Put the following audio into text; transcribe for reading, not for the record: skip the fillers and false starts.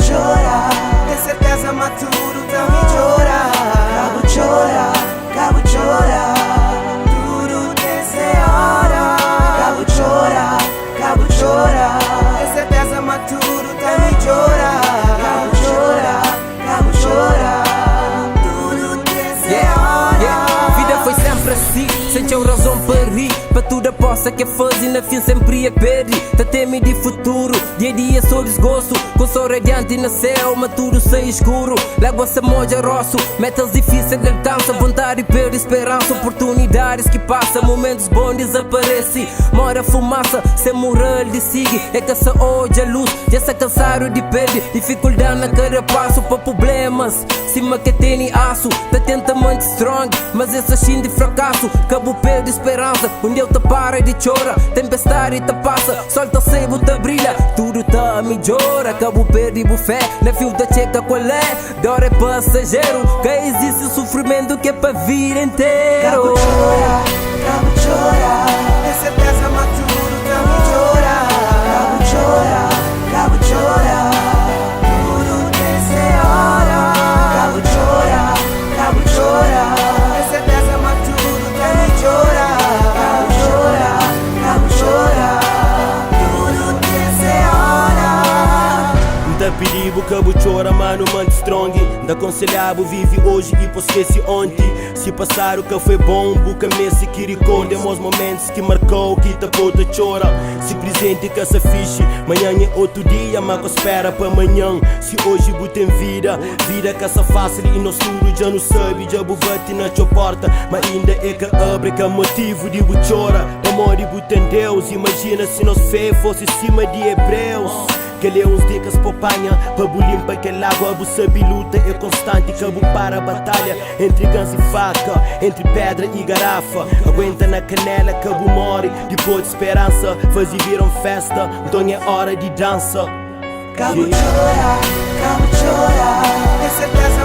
txora. Ten serteza ma tudu ta midjora. Ka bu txora, ka bu txora. Tudu ten se ora. Ka bu txora, ka bu txora. Ten serteza ma tudu ta midjora. Ka bu txora, ka bu txora. Tudu ten se ora. Yeah. Vida foi sempre assim, sem teu razão para rir. Pa tudo aposta que faze, na fim sempre é perdi. Tá teme de futuro, dia a dia só desgosto. Com sol radiante na céu, mas tudo sem escuro. Lágua se moja roço, metas difíceis de alcança. Vontade perde esperança, oportunidades que passa, momentos bons desaparece. Mora fumaça, sem moral de sigue. É que essa hoje a luz, já se cansaram de perder. Dificuldade na cada passo pa problemas. Cima que tem aço, tá tenta muito strong, mas esse assim de fracasso. Cabo perde esperança, onde eu te para de chora. Tempestade te passa, sol tá sebo te brilha, tudo tá melhora. Cabo perde bufé, na fio da checa qual é. Dor é passageiro, que existe sofrimento que é pa vida Ka inteiro. bu txora, ka bu txora. Ten serteza ma tudu ta midjora. Ka bu txora, ka bu txora. Tudu ten se ora. Ka bu txora, ka bu txora. Ten serteza ma tudu ta midjora. Ka bu txora, ka bu txora. Tudu ten se ora. N ta pidi-bu ka bu txora, mano, mante strong. N ta akonselha-bu vive oji i pa skese onti. Si pasadu ka foi bon, bu ka meste ki rikonde mos momentus ki markau ki ta pô ta txora. Si prizenti ka sa fixe, manhã é otu dia, ma ko spera pa manhã. Si oji bu ten vida, vida ka sa fásil i nos tudu dja nu sabe. Dja bu bate na txeu porta, ma inda é ka abre, ka motivu di bu txora. Pamodi bu ten Deus, imagina si nos fé fosse cima di hebreus. Que lê uns dicas po panha pa bu limpa kel água. Bu sabe luta é constante, ka bu para batalha entre gans e faca, entre pedra e garrafa. Aguenta na canela, ka bu morre depois de esperança. Faze viram festa, então é hora de dança. Ka bu txora, ka bu txora. Ten serteza.